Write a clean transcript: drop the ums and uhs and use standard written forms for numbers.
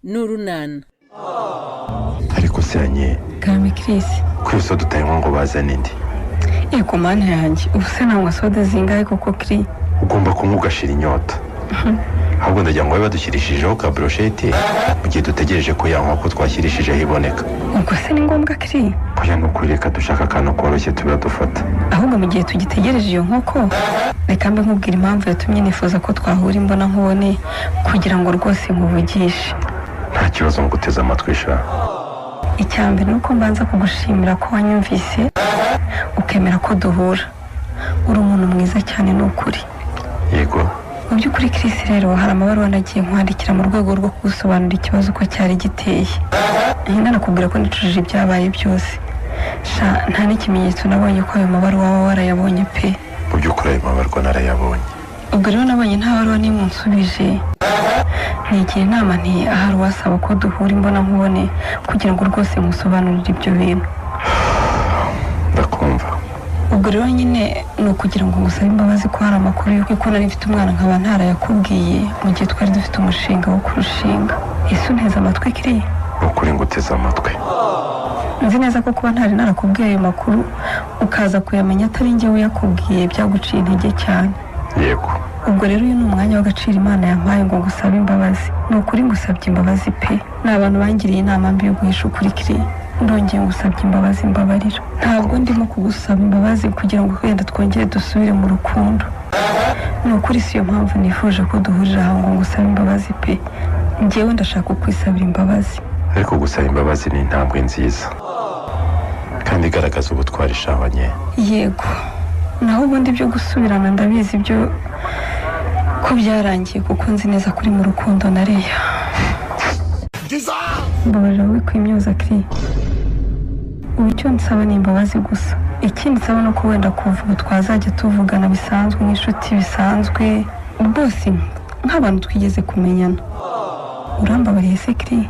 Ni Urunana. Ariko se Karame Chris. Ko iyo soda utayinywa ngo bazane indi? Yego mana yanjye, ubu se nanywa soda zingahe koko, Chris? Ugomba kunywa ugashira inyota. Ahubwo ndagira ngo babe badushyirishijeho ka brochette mu gihe dutegereje ko ya nkoko twashyirishijeho iboneka. Ubwo se ni ngombwa, Chris? Oya, ni ukuri, reka dushaka akantu koroshye tuba dufata. Ahubwo mu gihe tugitegereje iyo nkoko, reka mbe nkubwira impamvu yatumye nifuza ko twahura imbona nkubone kugira ngo rwose nkuvugishe. Nta kibazo, ngo uteze amatwi sha. Icya mbere ni uko mbanza kugushimira ko wanyumvise ukemera ko duhura. Uri umuntu mwiza cyane, ni ukuri. Yego. Mu by'ukuri Chris, rero hari amabaruwa nagiye nkwandikira mu rwego rwo kugusobanurira ikibazo uko cyari giteye, ntanakubwira ko nicujije ibyabaye byose. Sha, nta n'ikimenyetso nabonye ko ayo mabaruwa waba warayabonye pe. Mu by'ukuri ayo mabarwa narayabonye. Ubwo rero nabonye nta baruwa n'imwe unsubije, nigira inama nti ahari uwasaba ko duhura imbona nkubone kugira ngo rwose nkusobanurire ibyo bintu. Ndakumva. Ubwo rero nyine ni ukugira ngo ngusabe imbabazi ko hari amakuru y'uko nari mfite umwana nkaba ntarayakubwiye mu gihe twari dufite umushinga wo kurushinga. Ese unteze amatwi, kiriya? Ni ukuri, nguteze amatwi. Nzi neza ko kuba ntari narakubwiye ayo makuru ukaza kuyamenya atari njye uyakubwiye byaguciye intege cyane. Yego. Ubwo rero uyu ni umwanya w'agaciro Imana yampaye ngo ngusabe imbabazi. Ni ukuri ngusabye imbabazi pe. Ni abantu bangiriye inama mbi yo guhisha ukuri. Kiriya, ndongeye ngusabye imbabazi, mbabarira. Ntabwo ndimo kugusaba imbabazi kugira ngo wenda twongere dusubire mu rukundo. Ni ukuri si iyo mpamvu nifuje ko duhurira aha ngo ngusabe imbabazi pe. Njyewe ndashaka kukwisabira imbabazi. Ariko gusaba imbabazi ni intambwe nziza kandi igaragaza ubutwari shabanye. Yego, naho ubundi byo gusubirana ndabizi ibyo ko byarangiye, kuko nzi neza ko uri mu rukundo na Leya. Mbabarira wikwimyoza, kiri. Ubu icyo nsaba ni imbabazi gusa. Ikindi nsaba ni uko wenda kuva ubu twazajya tuvugana bisanzwe, nk'inshuti bisanzwe rwose, nk'abantu twigeze kumenyana. Urambabariye se, kiri?